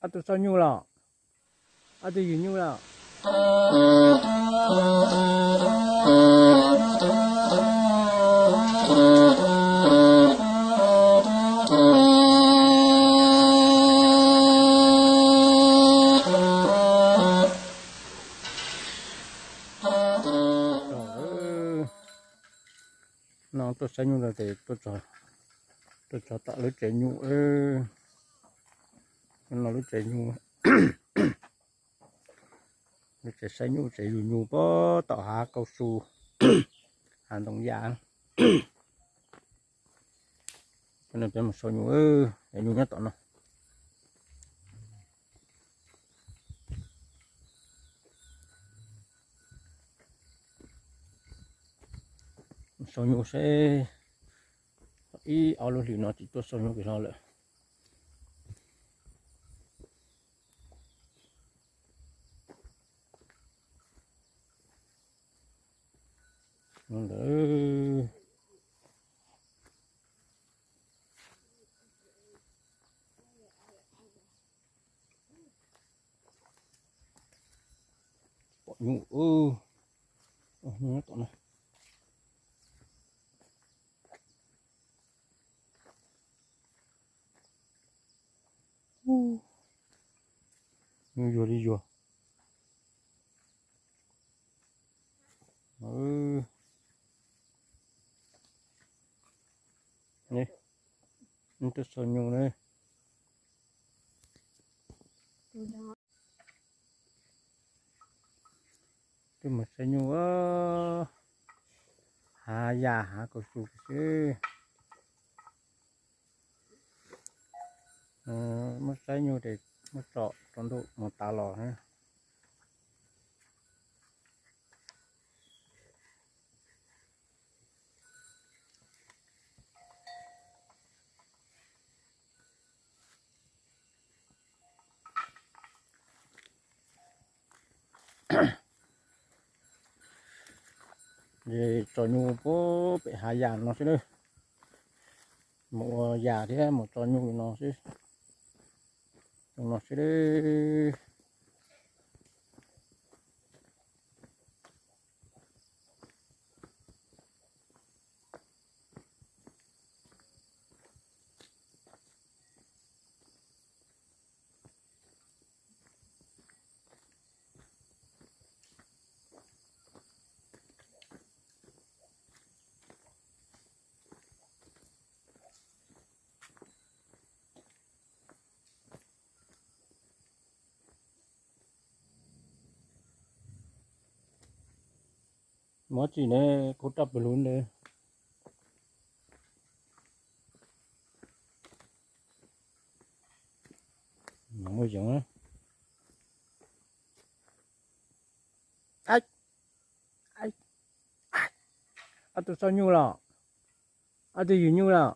Ob tug txog nyuj los? Ob tug yug nyuj los? No tuaj saib nyuj ntawd ces tuaj txog tom lub tsev nyuj. No lub tsev nyuj, lub tsev saib nyuj, tsev yug nyuj puag tom hav kaus su, hav ntoo yaj. Peb mus sau nyuj, nyuj nyob tom no. Sau nyuj seb, ib ob lub hlis no tsis tuaj sau nyuj kiag no lawm. Ntawd pom nyuj, nyuj tom no. Nyuj yuag li yuag. Tuaj sau nyuj na. Twb mus saib nyuj, hav yaj hav kaus su xwb. Muab saib nyuj ces muab tso rau ntuj mus tav los. Tso nyuj puag pem hav yas no xwb na. Mus ua yas thiab mus tso nyuj no xwb, no xwb. Muab tsis ne, kuv raj pw lub ntawd. Muaj yoov. Ob tug txoj nyuj los? Ob tug yug nyuj los?